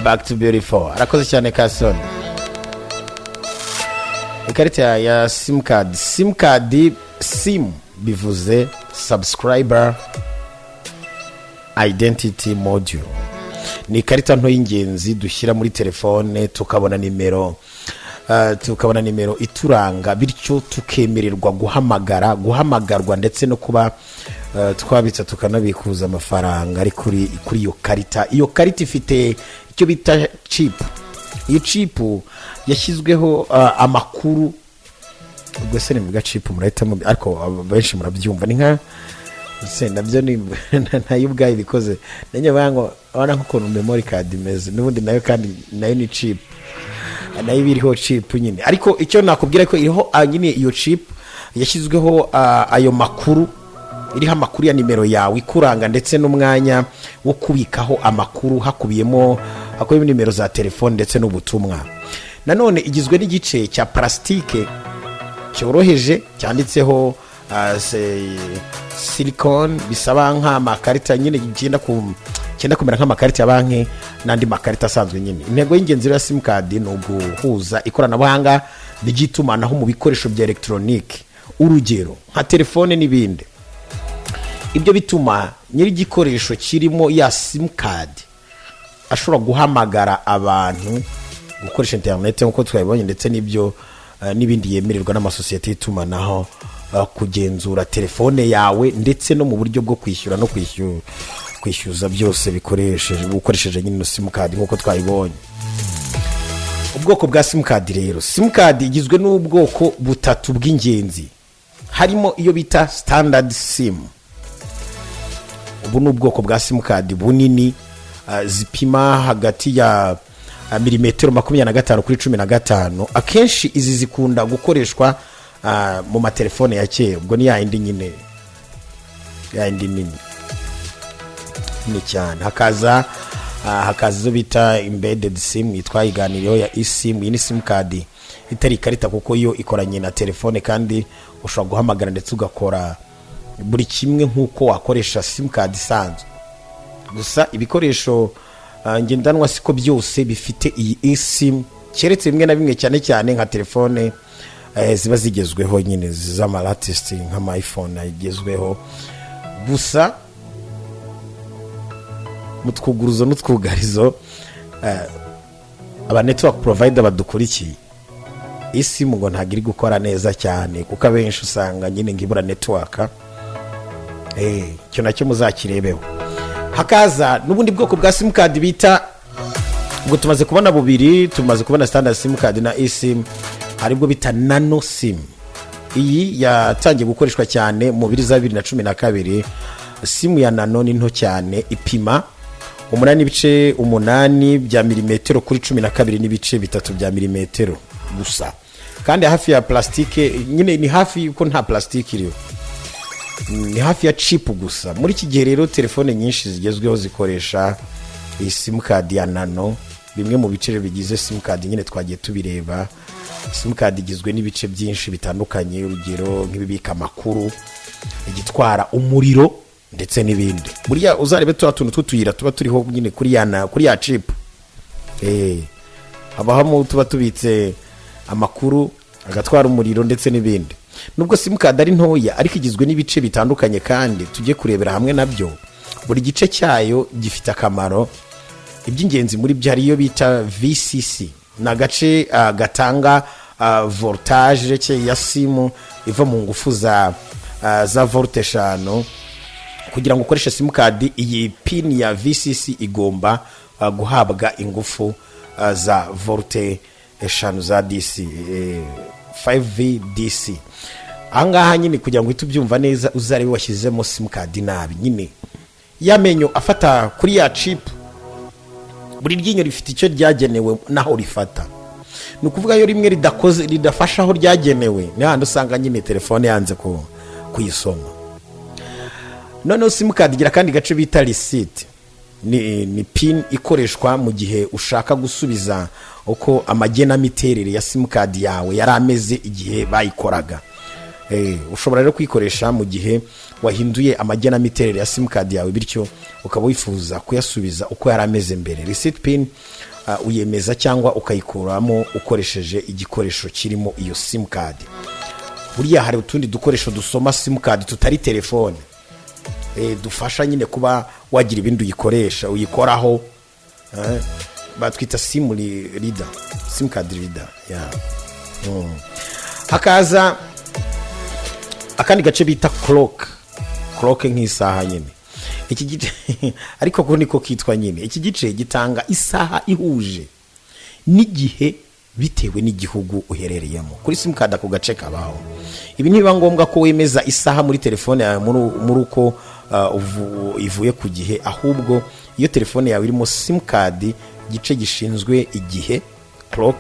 Back to Beautiful. Arakoze cyane Kasoni. Ikarita ya simukadi, simukadi, SIM bivuze Subscriber Identity Module. Ni ikarita nto y'ingenzi dushyira muri telefone, tukabona nimero ituranga, bityo tukemererwa guhamagara, guhamagarwa, ndetse no kuba twabitsa tukanabikuza amafaranga ari kuri iyo karita. Iyo karita ifite icyo bita chip. Iyo chip yashyizweho amakuru. Ubwo se nivuga chip murahita ariko benshi murabyumva, ni nka se nabyo ni nayo ubwayo ibikoze. Nanjye bavuga ngo urabona nk'ukuntu memory card imeze, n'ubundi nayo kandi nayo ni chip, nayo iba iriho chip nyine. Ariko icyo nakubwira ko iriho nyine iyo chip yashyizweho ayo makuru, iriho amakuru ya nimero yawe ikuranga ndetse n'umwanya wo kubikaho amakuru, hakubiyemo nimero za telefone ndetse n'ubutumwa. Nanone igizwe n'igice cya parasitike cyoroheje cyanditseho silicon, bisaba nk'amakarita nyine, cyenda kumera nk'amakarita ya banki n'andi makarita asanzwe nyine. Intego y'ingenzi rero ya simukadi ni uguhuza ikoranabuhanga ry'itumanaho mu bikoresho bya elegitoronike, urugero nka telefone n'ibindi. Ibyo bituma nyir'igikoresho kirimo ya simukadi ashobora guhamagara abantu, gukoresha interineti nk'uko twabibonye, ndetse n'ibyo n'ibindi yemererwa n'amasosiyete y'itumanaho, kugenzura telefone yawe, ndetse no mu buryo bwo kwishyura no kwishyuza, byose bikoresheje ukoresheje nyine simukadi nk'uko twabibonye. Ubwoko bwa simukadi rero, simukadi igizwe n'ubwoko butatu bw'ingenzi. Harimo iyo bita standard SIM. Ubu ni ubwoko bwa simukadi bunini, zipima hagati ya milimetero 25 kuri 15. Akenshi izi zikunda gukoreshwa mu matelefone ya kera. Ubwo ni yayindi nyine, yayindi nini nini cyane. Hakaza izo bita embedded SIM, twayiganiriyeho ya eSIM. Iyi ni simukadi itari ikarita, kuko yo ikoranye na telefone, kandi ushobora guhamagara ndetse ugakora buri kimwe nk'uko wakoresha simukadi isanzwe. Gusa ibikoresho ngendanwa siko byose bifite iyi eSIM, keretse bimwe na bimwe, cyane cyane nka telefone ziba zigezweho nyine z'ama latest, nk'ama iPhone agezweho. Gusa mu twuguruzo n'utwugarizo, aba network provider badukurikiye, eSIM ngo ntabwo iri gukora neza cyane, kuko abenshi usanga nyine ngo ibura network. Icyo nacyo muzakirebeho. Hakaza n'ubundi bwoko bwa simukadi bita, ubwo tumaze kubona bubiri, tumaze kubona standard simukadi na eSIM, haribwo bita nano SIM. Iyi yatangiye gukoreshwa cyane mu biri za 2012. SIM ya nano ni nto cyane, ipima 8.8 bya milimetero kuri 12.3 bya milimetero gusa, kandi hafi ya plasitike nyine, ni hafi yuko nta plasitike iriho, ni hafi ya chip gusa. Muri iki gihe rero telefone nyinshi zigezweho zikoresha iyi simukadi ya nano. Bimwe mu bice bigize simukadi nyine twagiye tubireba. Simukadi igizwe n'ibice byinshi bitandukanye, urugero nk'ibibika amakuru, igitwara umuriro ndetse n'ibindi. Buriya uzarebe tuba tuntu tw'utuyira tuba turiho nyine kuri ya chip, habamo tuba tubitse amakuru, agatwara umuriro ndetse n'ibindi. Nubwo simukadi ari ntoya, ariko igizwe n'ibice bitandukanye, kandi tujye kurebera hamwe nabyo buri gice cyayo gifite akamaro. Iby'ingenzi muri byo, hari iyo bita VCC, ni agace gatanga voltage ya SIM iva mu ngufu za volt 5. Kugira ngo ukoreshe simukadi, iyi pin ya VCC igomba guhabwa ingufu za volt 5 za DC, 5V DC. Ahangaha nyine kugira ngo uhite ubyumva neza, uzarebe washyizemo simukadi nabi nyine, y'amenyo afata kuri ya chip. Buri ryinyo rifite icyo ryagenewe n'aho rifata. Ni ukuvuga iyo rimwe ridakoze, ridafashe aho ryagenewe, ni hahandi usanga nyine telefone yanze kuyisoma. Noneho simukadi igira akandi gace bita reset. Ni pin ikoreshwa mu gihe ushaka gusubiza uko amagenamiterere ya simukadi yawe yari ameze igihe bayikoraga. Ushobora rero kuyikoresha mu gihe wahinduye amagenamiterere ya simukadi yawe, bityo ukaba wifuza kuyasubiza uko yari ameze mbere. Reset pin Uyemeza cyangwa ukayikuramo ukoresheje igikoresho kirimo iyo simukadi. Buriya hari utundi dukoresho dusoma simukadi tutari telefone, dufasha nyine kuba wagira ibindi uyikoresha, uyikoraho, batwita SIM reader, simukadi reader, yeah. Hakaza akandi gace bita clock. Clock nk'isaha nyine. Iki gice ariko ko niko kitwa nyine, iki gice gitanga isaha ihuje n'igihe bitewe n'igihugu uherereyemo. Kuri simukadi ako gace kabaho. Ibi ntibiba ngombwa ko wemeza isaha muri telefone yawe muri uko ivuye ku gihe. Ahubwo iyo telefone yawe irimo simukadi, igice gishinzwe igihe, clock,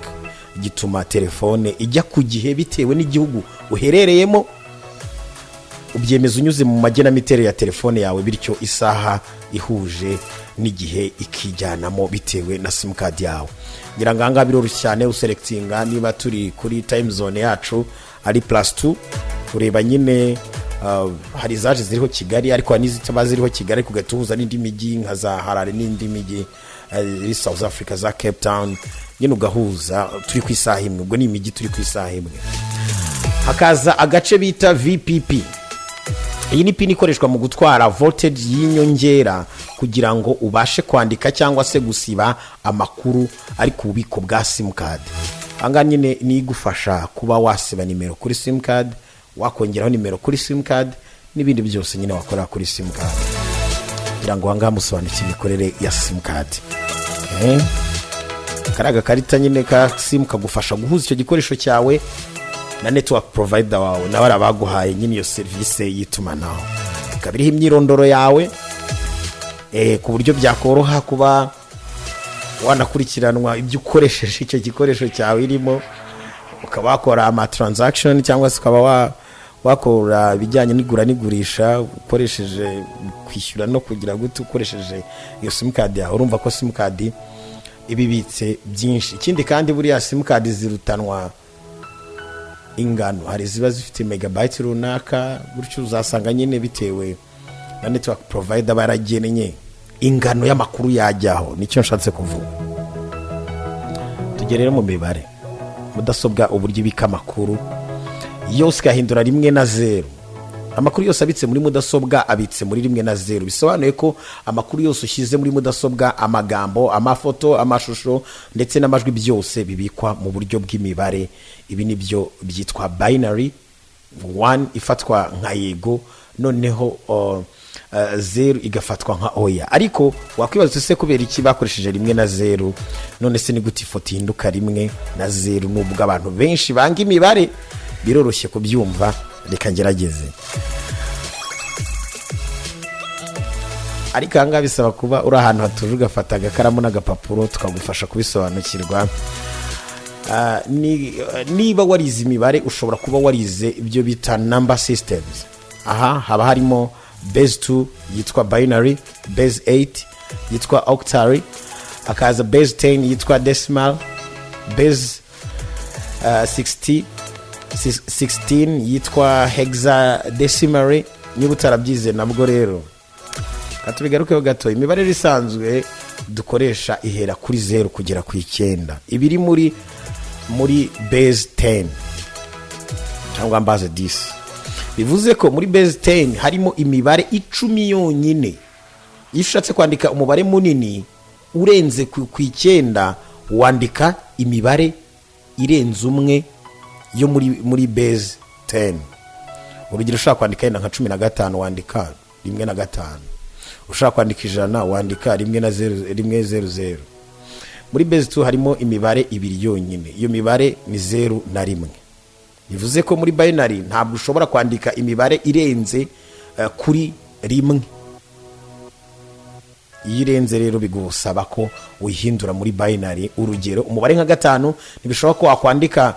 gituma telefone ijya ku gihe bitewe n'igihugu uherereyemo. Ubyemeza unyuze mu magenamiterere ya telefone yawe, bityo isaha ihuje n'igihe ikijyanamo bitewe na simukadi yawe. Ngira ngo ahangaha biroroshye cyane. Uselectinga niba turi kuri time zone yacu ari +2, ureba nyine, hari izaje ziriho Kigali, ariko hari n'izitaba ziriho Kigali, ariko ugahita uhuza n'indi mijyi nka za Harare n'indi mijyi iri South Africa, za Cape Town nyine, ugahuza turi ku isaha imwe. Ubwo ni imijyi turi ku isaha imwe. Hakaza agace bita VPP. Iyi ni pin ikoreshwa mu gutwara voltage y'inyongera kugira ngo ubashe kwandika cyangwa se gusiba amakuru ari ku bubiko bwa simukadi. Ahangaha nyine ni igufasha kuba wasiba nimero kuri simukadi, wakongeraho nimero kuri simukadi n'ibindi byose nyine wakorera kuri simukadi. Kugira ngo ahangaha musobanukiwe imikorere ya simukadi. Kariya gakarita nyine ka simu kagufasha guhuza icyo gikoresho cyawe na network provider wawe, nawe ari abaguhaye nyine iyo serivisi y'itumanaho. Ikaba iriho imyirondoro yawe, ku buryo byakoroha kuba wanakurikiranwa ibyo ukoresheje icyo gikoresho cyawe irimo, ukaba wakora ama transaction cyangwa se ukaba wakora ibijyanye n'igura n'igurisha ukoresheje kwishyura no kugira gute ukoresheje iyo simukadi yawe. Urumva ko simukadi iba ibitse byinshi. Ikindi kandi, buriya simukadi zirutanwa ingano. Hari ziba zifite megabyte runaka gutyo, uzasanga nyine bitewe na network provider baragennye ingano y'amakuru yajyaho. Nicyo nshatse kuvuga. Tugere rero mu mibare. Mudasobwa uburyo ibika amakuru yose igahindura rimwe na zeru. Amakuru yose abitse muri mudasobwa abitse muri rimwe na zeru. Bisobanuye ko amakuru yose ushyize muri mudasobwa, amagambo, amafoto, amashusho ndetse n'amajwi, byose bibikwa mu buryo bw'imibare. Ibi ni byo byitwa binary: one ifatwa nka yego, noneho zeru igafatwa nka oya. Ariko wakwibaza se, kubera iki bakoresheje rimwe na zeru? None se ni gute ifoto ihinduka rimwe na zeru? Nubwo abantu benshi banga imibare, biroroshye kubyumva. Reka ngerageze, ariko ahangaha bisaba kuba uri ahantu hatuje, ugafata agakaramu n'agapapuro, tukagufasha kubisobanukirwa. Niba warize imibare, ushobora kuba warize ibyo bita number systems. Aha haba harimo base 2 yitwa binary, base 8 yitwa octary, hakaza base 10 yitwa decimal, base 60 16 yitwa hexadecimal. Niba utarabyize nabwo rero, reka tubigarukeho gato. Imibare rero isanzwe dukoresha ihera kuri zeru kugera ku icyenda, ibiri muri base 10 cyangwa base 10. Bivuze ko muri base 10 harimo imibare 10 yonyine. Iyo ushatse kwandika umubare munini urenze ku icyenda, wandika imibare irenze umwe yo muri base 10. Urugero, ushaka kwandika yenda nka 15, wandika rimwe na gatanu. Ushaka kwandika 100, wandika rimwe na zeru, rimwe, zeru, zeru. Muri base 2 harimo imibare ibiri yonyine. Iyo mibare ni zeru na rimwe. Bivuze ko muri binary ntabwo ushobora kwandika imibare irenze kuri rimwe. Iyo irenze rero, bigusaba ko uyihindura muri binary. Urugero, umubare nka gatanu ntibishoboka ko wakwandika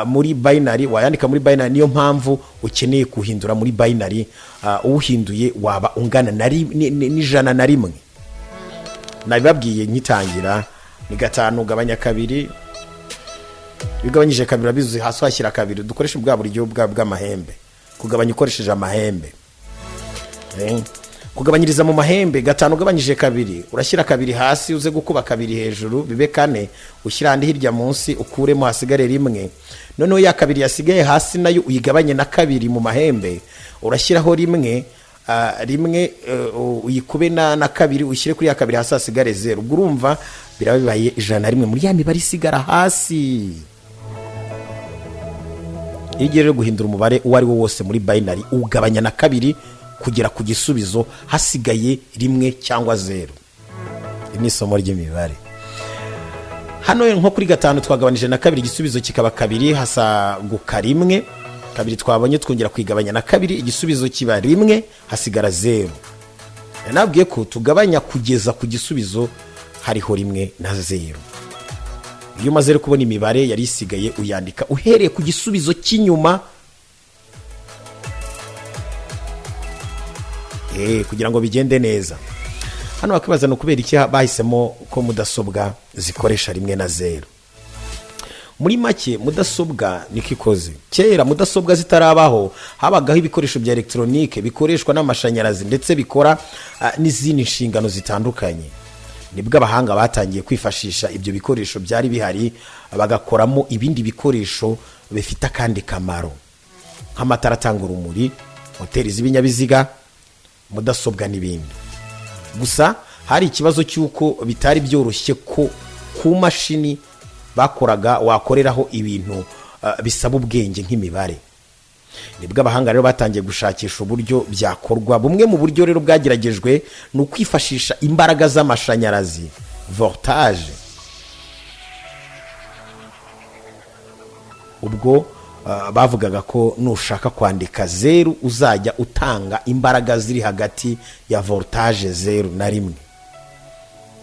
muri binary, wayandika muri binary. Niyo mpamvu ukeneye kuhindura muri binary. Uwuhinduye waba ungana na n'101. Nabibabwiye nkitangira, ni gatanu ugabanya kabiri. Iyo ugabanyije kabiri, urabizi, hasi washyira kabiri. Dukoreshe bwa buryo bw'amahembe, kugabanya ukoresheje amahembe. Kugabanyiriza mu mahembe, gatanu ugabanyije kabiri, urashyira kabiri hasi, uze gukuba kabiri hejuru bibe kane, ushyira andi hirya munsi, ukuremo hasigare rimwe. Noneho ya kabiri yasigaye hasi nayo uyigabanye na kabiri mu mahembe, urashyiraho rimwe, rimwe uyikube na kabiri, ushyire kuri ya kabiri hasi, hasigare zeru. Ubwo urumva biraba bibaye 101 muri ya mibare isigara hasi. Iyo ugiye rero guhindura umubare uwo ari wo wose muri binary, ugabanya na kabiri kugera ku gisubizo hasigaye rimwe cyangwa zeru. Iri ni isomo ry'imibare. Hano nko kuri gatanu twagabanije na kabiri, igisubizo kikaba kabiri, hasaguka rimwe. Kabiri twabonye twongera kwigabanya na kabiri, igisubizo kiba rimwe, hasigara zeru. Nabwiye ko tugabanya kugeza ku gisubizo hariho rimwe na zeru. Iyo umaze rero kubona imibare yari isigaye, uyandika uhereye ku gisubizo cy'inyuma kugira ngo bigende neza. Hano wakwibaza ni ukubera iki bahisemo ko mudasobwa zikoresha rimwe na zeru. Muri make, mudasobwa niko ikoze. Kera mudasobwa zitarabaho, habagaho ibikoresho bya elegitoronike bikoreshwa n'amashanyarazi ndetse bikora n'izindi nshingano zitandukanye. Nibwo abahanga batangiye kwifashisha ibyo bikoresho byari bihari, bagakoramo ibindi bikoresho bifite akandi kamaro, nk'amatara atanga urumuri, moteri z'ibinyabiziga, mudasobwa n'ibindi. Gusa hari ikibazo cy'uko bitari byoroshye ko ku mashini bakoraga wakoreraho ibintu bisaba ubwenge nk'imibare. Nibwo abahanga rero batangiye gushakisha uburyo byakorwa. Bumwe mu buryo rero bwageragejwe ni ukwifashisha imbaraga z'amashanyarazi, voltage. Ubwo bavugaga ko nushaka kwandika zeru, uzajya utanga imbaraga ziri hagati ya voltage zeru na rimwe.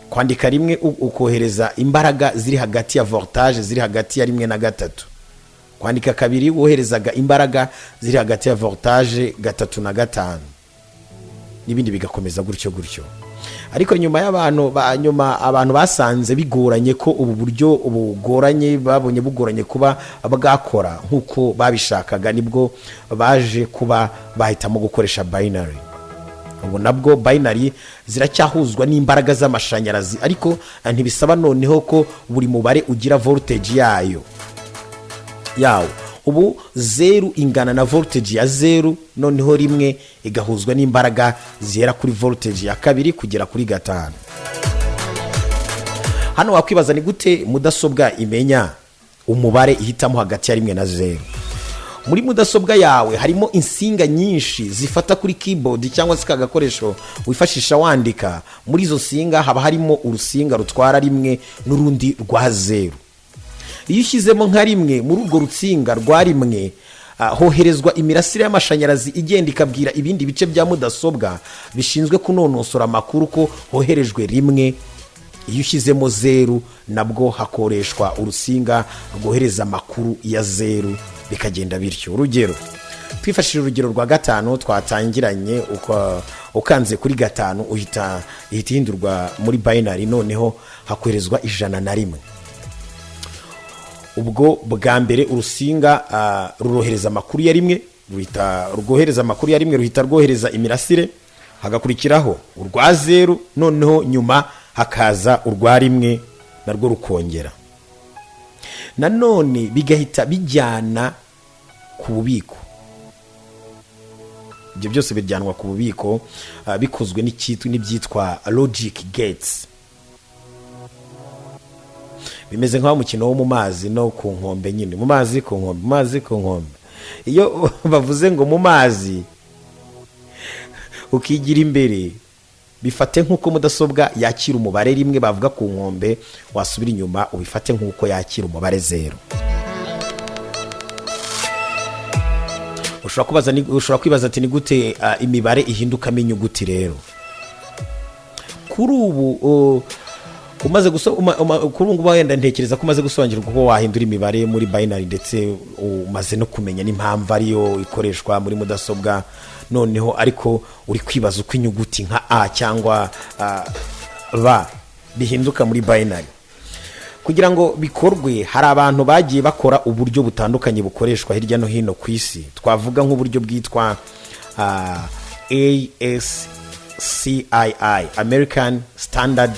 Kwandika rimwe, ukohereza imbaraga ziri hagati ya voltage ziri hagati ya rimwe na gatatu. Kwandika kabiri, woherezaga imbaraga ziri hagati ya voltage gatatu na gatanu, n'ibindi bigakomeza gutyo gutyo. Ariko nyuma y'abantu nyuma abantu basanze bigoranye ko ubu buryo bugoranye, babonye bugoranye kuba bwakora nk'uko babishakaga. Nibwo baje kuba bahitamo gukoresha binary. Ubu nabwo binary ziracyahuzwa n'imbaraga z'amashanyarazi, ariko ntibisaba noneho ko buri mubare ugira voltage yawo. Ubu zeru ingana na voltage ya zeru, noneho rimwe igahuzwa n'imbaraga zihera kuri voltage ya kabiri kugera kuri gatanu. Hano wakwibaza ni gute mudasobwa imenya umubare ihitamo hagati ya rimwe na zeru. Muri mudasobwa yawe harimo insinga nyinshi zifata kuri keyboard cyangwa se ka gakoresho wifashisha wandika. Muri izo nsinga haba harimo urusinga rutwara rimwe n'urundi rwa zeru. Iyo ushyizemo nka rimwe muri urwo rutsinga rwa rimwe, hoherezwa imirasire y'amashanyarazi igenda ikabwira ibindi bice bya mudasobwa bishinzwe kunonosora amakuru ko hoherejwe rimwe. Iyo ushyizemo zeru, nabwo hakoreshwa urusinga rwohereza amakuru ya zeru, bikagenda bityo. Urugero, twifashishije urugero rwa gatanu twatangiranye, ukanze kuri gatanu ihita ihindurwa muri binary, noneho hakoherezwa 101. Ubwo bwa mbere urusinga rurohereza amakuru ya rimwe, ruhita rwohereza amakuru ya rimwe, ruhita rwohereza imirasire, hagakurikiraho urwa zeru, noneho nyuma hakaza urwa rimwe narwo rukongera nanone bigahita bijyana ku bubiko. Ibyo byose bijyanwa ku bubiko bikozwe n'ibyitwa logic gates. Bimeze nk'aho umukino wo mu mazi no ku nkombe nyine, mu mazi ku nkombe, mu mazi ku nkombe. Iyo bavuze ngo mu mazi, ukigira imbere, bifate nk'uko mudasobwa yakira umubare rimwe. Bavuga ku nkombe, wasubira inyuma, ubifate nk'uko yakira umubare zeru. Ushobora kwibaza ati: "Ni gute imibare ihindukamo inyuguti?" Rero kuri ubu kuri ubu ngubu wenda ntekereza ko umaze gusobanukirwa uko wahindura imibare muri binary, ndetse umaze no kumenya n'impamvu ariyo ikoreshwa muri mudasobwa. Noneho ariko uri kwibaza uko inyuguti nka A cyangwa B bihinduka muri binary. Kugira ngo bikorwe, hari abantu bagiye bakora uburyo butandukanye bukoreshwa hirya no hino ku isi. Twavuga nk'uburyo bwitwa ASCII. ASCII, American Standard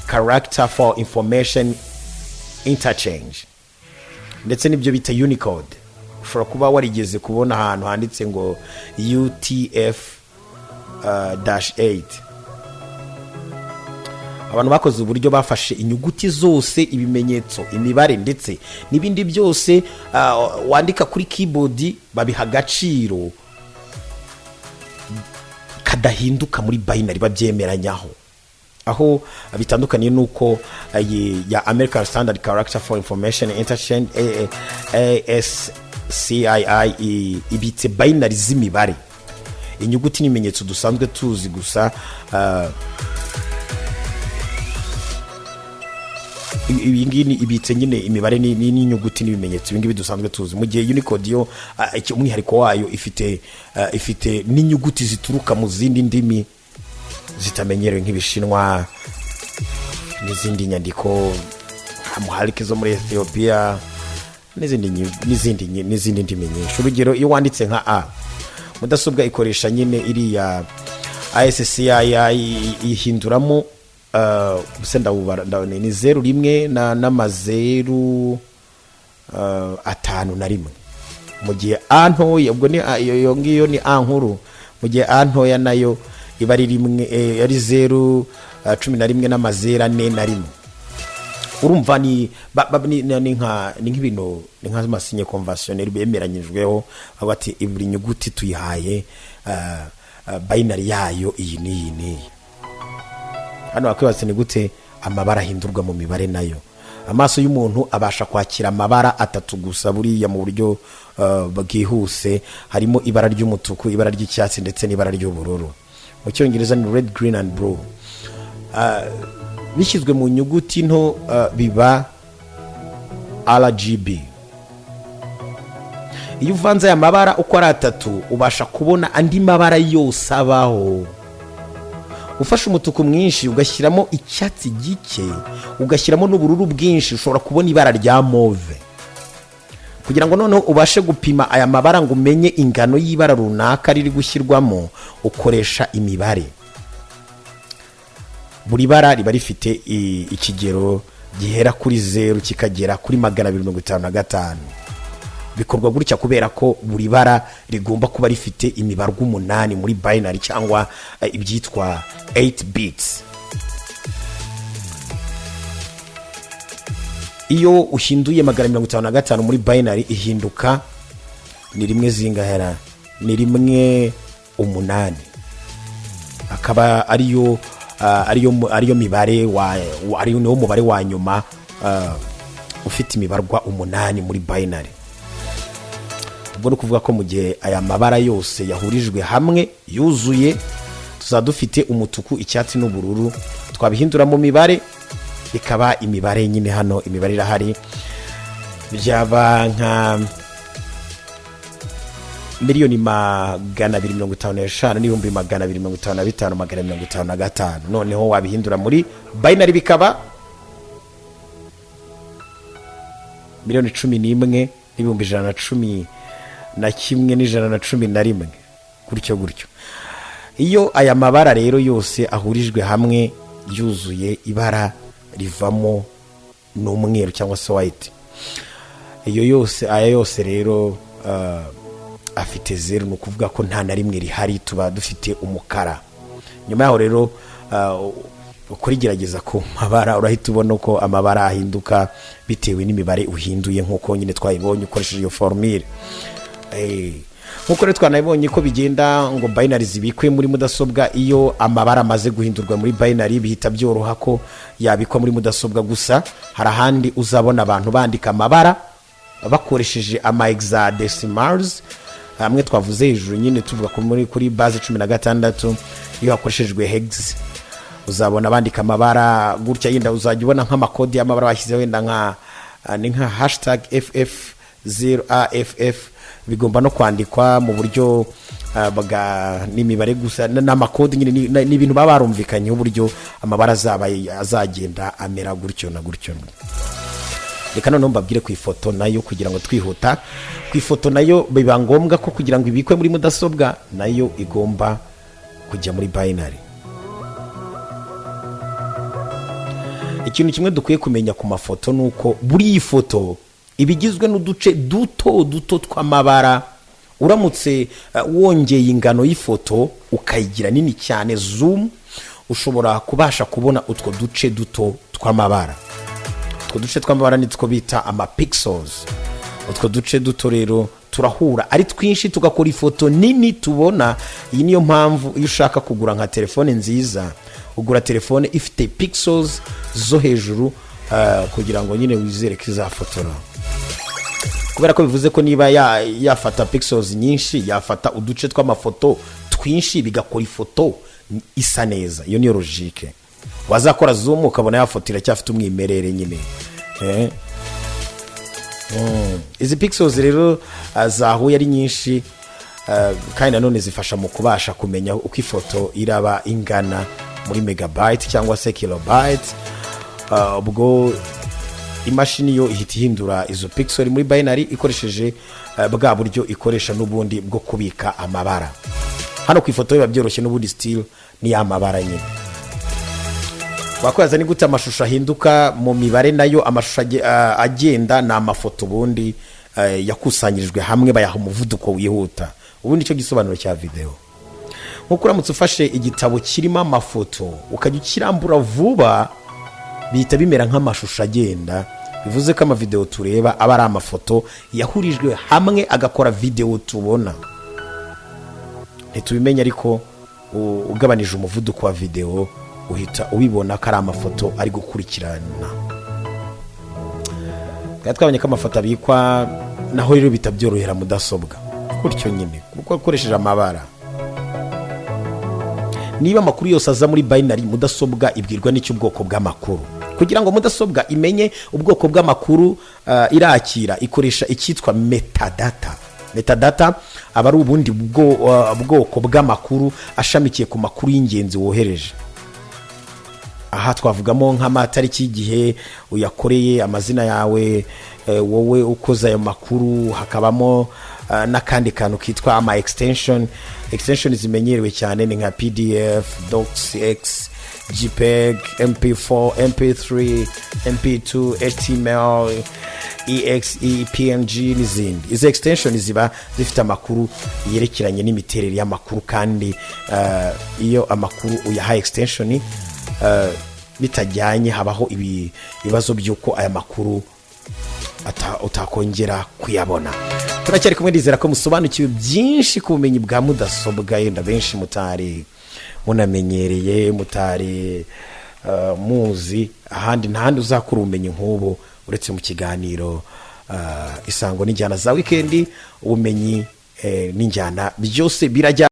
Character for Information Interchange, ndetse n'ibyo bita Unicode. Ushobora kuba warigeze kubona ahantu handitse ngo UTF dash 8. Abantu bakoze uburyo bafashe inyuguti zose, ibimenyetso, imibare ndetse n'ibindi byose wandika kuri keyboard, babiha agaciro kadahinduka muri binary, babyemeranyaho. Aho bitandukaniye nuko iyi ya American Standard Character for Information Interchange, ASCII, ibitse binary z'imibare, inyuguti n'ibimenyetso dusanzwe tuzi gusa. Ibi ngibi ibitse nyine imibare n'inyuguti n'ibimenyetso, ibi ngibi dusanzwe tuzi, mu gihe Unicode yo umwihariko wayo ifite n'inyuguti zituruka mu zindi ndimi zitamenyerewe, nk'Ibishinwa n'izindi nyandiko Amharic zo muri Ethiopia n'izindi ndimi nyinshi. Urugero, iyo wanditse nka A, mudasobwa ikoresha nyine iriya ASCII ihinduramo se ndawubara, ndabona ni zeru rimwe n'amazeru atanu na rimwe, mu gihe A ntoya, ubwo ni iyo ngiyo ni A nkuru, mu gihe A ntoya nayo iba ari rimwe, ari zeru 11 n'amazeru ane na rimwe. Urumva ni ba, ba, ni, ni, ni nka ni nk'ibintu, ni nk'ama signes conventionnels bemeranyijweho, bavuga ati buri nyuguti tuyihaye binary yayo iyi n'iyi n'iyi. Hano wakwibaza ni gute amabara ahindurwa mu mibare nayo. Amaso y'umuntu abasha kwakira amabara atatu gusa buriya mu buryo bwihuse, harimo ibara ry'umutuku, ibara ry'icyatsi ndetse n'ibara ry'ubururu. Mu Cyongereza ni red, green and blue. Bishyizwe mu nyuguti nto biba RGB. Iyo uvanze aya mabara uko ari atatu, ubasha kubona andi mabara yose abaho. Ufashe umutuku mwinshi, ugashyiramo icyatsi gike, ugashyiramo n'ubururu bwinshi, ushobora kubona ibara rya mauve. Kugira ngo noneho ubashe gupima aya mabara ngo umenye ingano y'ibara runaka riri gushyirwamo, ukoresha imibare. Buri bara riba rifite ikigero gihera kuri 0 kikagera kuri 255. Bikorwa gutya kubera ko buri bara rigomba kuba rifite imibarwa umunani muri binary, cyangwa ibyitwa 8 bits. Iyo uhinduye 255 muri binary, ihinduka ni rimwe zingahera? Ni rimwe umunani, akaba ariyo ariyo mibare ariyo niwo mubare wa nyuma ufite imibarwa umunani muri binary. Ubwo ni ukuvuga ko mu gihe aya mabara yose yahurijwe hamwe yuzuye, tuzaba dufite umutuku, icyatsi n'ubururu. Twabihindura mu mibare bikaba imibare nyine, hano imibare irahari, byaba nka 255,255,255,000. Noneho wabihindura muri binary bikaba 11,111,111, gutyo gutyo. Iyo aya mabara rero yose ahurijwe hamwe yuzuye, ibara rivamo n'umweru cyangwa se white. Iyo yose, aya yose rero afite zeru, ni ukuvuga ko nta na rimwe rihari, tuba dufite umukara. Nyuma yaho rero ukora igerageza ku mabara, urahita ubona uko amabara ahinduka bitewe n'imibare uhinduye, nk'uko nyine twayibonye ukoresheje iyo formule. Nk'uko rero twanabibonye ko bigenda ngo binary zibikwe muri mudasobwa, iyo amabara amaze guhindurwa muri binary bihita byoroha ko yabikwa muri mudasobwa. Gusa hari ahandi uzabona abantu bandika amabara bakoresheje ama hexadecimals, hamwe twavuze hejuru nyine tuvuga ko kuri base 16, iyo hakoreshejwe hex uzabona bandika amabara gutya. Yenda uzajya ubona nk'amakodi y'amabara bashyizeho, wenda nka ni nka hashtag FF 0 AFF, bigomba no kwandikwa mu buryo bwa n'imibare gusa n'amakodi nyine, ni ibintu baba barumvikanyeho uburyo amabara azaba azagenda amera gutyo na gutyo. Reka noneho mbabwire ku ifoto nayo, kugira ngo twihuta. Ku ifoto nayo biba ngombwa ko kugira ngo ibikwe muri mudasobwa nayo igomba Kujya muri binary. Ikintu kimwe dukwiye kumenya ku mafoto ni uko buri iyi foto iba igizwe n'uduce duto duto tw'amabara. Uramutse wongeye ingano y'ifoto, ukayigira nini cyane, zoom, ushobora kubasha kubona utwo duce duto tw'amabara. Utwo duce tw'amabara nitwo bita ama pixels. Utwo duce duto rero turahura ari twinshi, tugakora ifoto nini tubona. Iyi niyo mpamvu iyo ushaka kugura nka telefone nziza, ugura telefone ifite pixels zo hejuru, kugira ngo nyine wizere ko izafotora, kubera ko bivuze ko niba yafata pixels nyinshi, yafata uduce tw'amafoto twinshi, bigakora ifoto isa neza. Iyo niyo logique. Wazakora zoom, ukabona ya foto iracyafite umwimerere nyine. Izi pixels rero zahuye ari nyinshi, kandi nanone zifasha mu kubasha kumenya uko ifoto iraba ingana muri megabyte cyangwa se kilobyte. Ubwo imashini yo ihita ihindura izo pixel muri binary, ikoresheje bwa buryo ikoresha n'ubundi bwo kubika amabara. Hano ku ifoto biba byoroshye n'ubundi, still ni ya mabara nyine. Wakwibaza ni gute amashusho ahinduka mu mibare? Nayo amashusho agenda ni amafoto ubundi yakusanyirijwe hamwe, bayaha umuvuduko wihuta. Ubundi icyo gisobanuro cya videwo, nkuko uramutse ufashe igitabo kirimo amafoto ukajya ukirambura vuba, bihita bimera nk'amashusho agenda. Bivuze ko amavidewo tureba aba ari amafoto yahurijwe hamwe, agakora videwo tubona. Ntitubimenya, ariko ugabanije umuvuduko wa videwo, uhita ubibona ko ari amafoto ari gukurikirana. Twari twabonye ko amafoto abikwa, naho rero bitabyorohera mudasobwa gutyo nyine, kuko akoresheje amabara. Niba amakuru yose aza muri binary, mudasobwa ibwirwa n'icyo ubwoko bw'amakuru? Kugira ngo mudasobwa imenye ubwoko bw'amakuru irakira, ikoresha icyitwa metadata. Metadata aba ari ubundi bwoko bw'amakuru ashamikiye ku makuru y'ingenzi wohereje. Aha twavugamo nk'amatariki y'igihe uyakoreye, amazina yawe, wowe ukoze ayo makuru. Hakabamo n'akandi kantu kitwa ama extension. Extension zimenyerewe cyane ni nka PDF, docx, JPEG, MP4, MP3, MP2, HTML, EXE, PNG n'izindi. Izi extension ziba zifite amakuru yerekeranye n'imiterere y'amakuru, kandi iyo amakuru uyaha extension bitajyanye, habaho ibibazo by'uko aya makuru utakongera kuyabona. Turacyari kumwe, ndizera ko musobanukiwe byinshi ku bumenyi bwa mudasobwa, yenda benshi mutari munamenyereye, mutari muzi ahandi. Ntahandi uzakura ubumenyi nk'ubu uretse mu kiganiro Isango n'Injyana za Wikendi. Ubumenyi n'injyana byose birajya.